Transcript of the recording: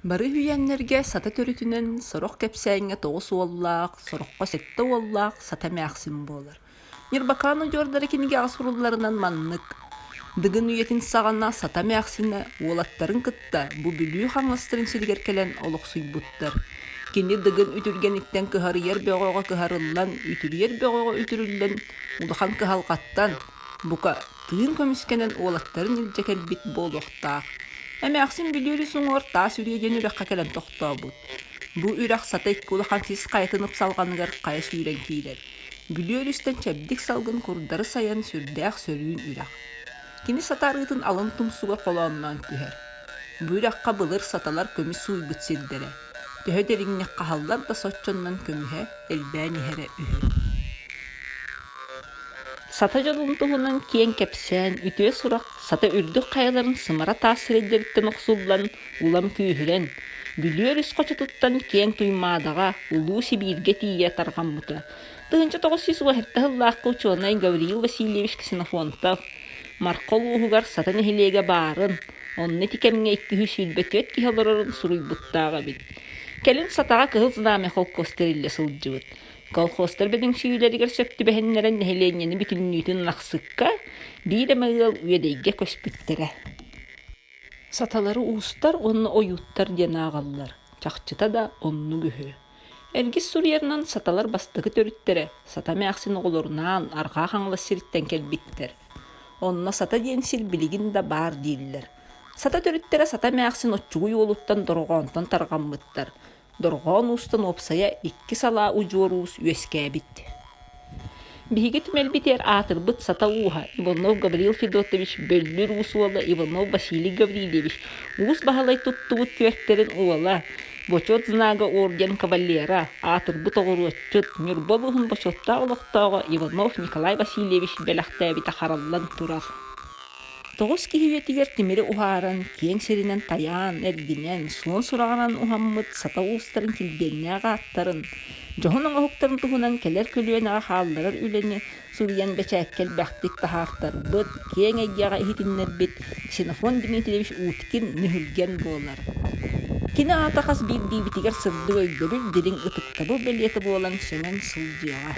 Бары үһүйээннэргэ сата төрүтүнэн сорох кэпсээҥҥэ 9 уоллаах, сороххо 7 уоллаах сата эмээхсин буолар. Ньырбакаан удьуордара кинигэҕэ сурулларынан маннык: Дыгын үйэтин саҕана Сата эмээхсинэ уолаттарын кытта бу Бүлүү Хаҥаластарын сиригэр кэлэн олохсуйбуттар. Кини Дыгын үтүргэниттэн кыһарыйар бөҕөҕө кыһарыллан, үтүрүйэр бөҕөҕө үтүрүллэн улахан кыһалҕаттан, бука, тыын көмүскэнэн уолаттарын илдьэ кэлбит буолуохтаах. Эмээхсин Бүлүү өрүс уҥуор Таас Үрүйэ диэн үрэххэ кэлэн тохтообут. Бу үрэх Сата икки улахан сис хайатын ыпсалҕаныгар хайа сүүрэн киирэр. Бүлүү өрүстэн чэбдик салгын курдары сайан сүрдээх сөрүүн үрэх. Кини Сата арыытын алын тумсугар холоонноон түһэр. Бу үрэххэ былыр саталар көмүс сууйбут сирдэрэ. Төһө дириҥник хаһаллар да соччоннон көмүһэ элбээн иһэрэ үһү. Сата дьонун туһунан киэҥ кэпсээн, үтүө сурах Сата үрдүк хайаларын сымара таас сирэйдэриттэн охсуллан, улам күүһүрэн, Бүлүү өрүс хочотуттан киэҥ Туймаадаҕа, Улуу Сибииргэ тиийэ тарҕаммыта. 1917 сыллаахха учуонай Гавриил Васильевич Ксенофонтов Марха улууһугар Сата нэһилиэгэ баарын, онно ити кэмҥэ 224 киһи олорорун суруйбуттаах эбит. Кэлин Сатаҕа Кыһыл Знамя холкуос тэриллэ сылдьыбыт. Колхозтар бөдөҥсүйүүлэригэр сөп түбэһиннэрэн нэһилиэнньэни бүтүннүүтүн Ынахсыкка, биир эмэ ыал Үөдэйгэ көспүттэрэ. Саталары уустар уонна ойууттар диэн ааҕаллар, чахчыта да оннук үһү. Эргис суруйарынан саталар бастакы төрүттэрэ Сата эмээхсин оҕолорунаан Арҕаа Хаҥалас сириттэн кэлбиттэр. Онно Сата диэн сир билигин да баар дииллэр. Сата төрүттэрэ Сата эмээхсин оччугуй уолуттан Дорҕоонтон тарҕаммыттар. Дорҕоон уустан уопсайа икки салаа удьуор уус үөскээбит. Биһиги түмэлбитигэр аатырбыт Сата ууһа Иванов Гаврил Федотович Бөллүр уус уола Иванов Василий Гаврильевич Уус Баһылай туттубут күөртэрин уола, Бочуот знага орден кавалера, аатырбыт оҕуруотчут, Ньурба улууһун бочуоттаах олохтооҕо Иванов Николай Васильевич бэлэхтээбитэ хараллан турар. Тоҕус киһи үйэтигэр тимири уһааран, киэҥ сиринэн тайаан, эргинэн, суон сураҕынан уһаммыт Сата уустарын килбиэннээх ааттарын, дьоһун оҥоһуктарын туһунан кэлэр көлүөнэҕэ хаалларар үлэни суруйан бэчээккэ элбэхтик таһаартарбыт, киэҥ эйгэҕэ иһитиннэрбит Ксенофонт Дмитриевич Уткин Нүһүлгэн буолар. Кини аата хас биирдиибитигэр сырдык өйдөбүл, дириҥ ытыктабыл бэлиэтэ буолан сөҥөн сылдьыаҕа.